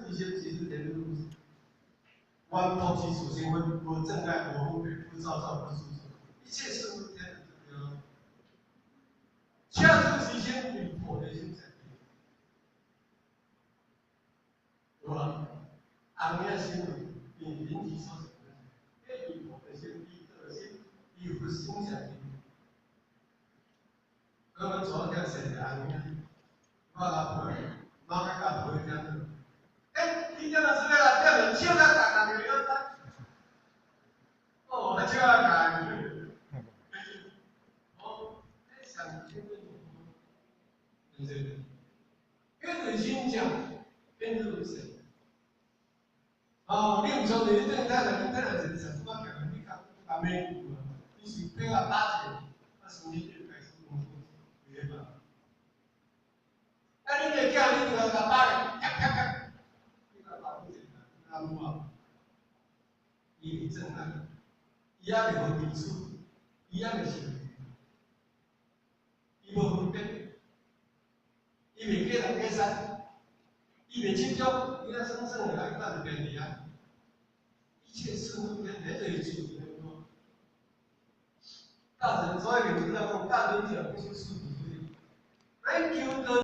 菩提心即是天人如是。圆菩提自性分，無障礙，無分別，不造作，不住著，一切事物天人就對了。剎處隨心為菩提心善根，對吧？紅影心變緣起所生，彼為菩提心，比道心，比佛心善根。我們昨天寫的紅影，我老婆媽甲教婆聽。欸，你這個是要來叫人笑甲共共就了得。哦，笑甲共。哦，你上天對不對？因為真正變做神。哦，你毋相信？你等下來，你等下一個上我行，你較較免你是比較打一個，啊，身體就開始講對吧？啊，你個囝，你就共打咧，啪啪啪，你共打不一個，阿母啊，伊會正愛，伊猶未予彼此，伊猶未受，伊無分別，伊袂假人假實，伊袂執著，伊若耍耍的來，咱就變佇遐，一切事物變，彼就是自然的咯。大乘所以名字講大乘者不修四諦，咱求道。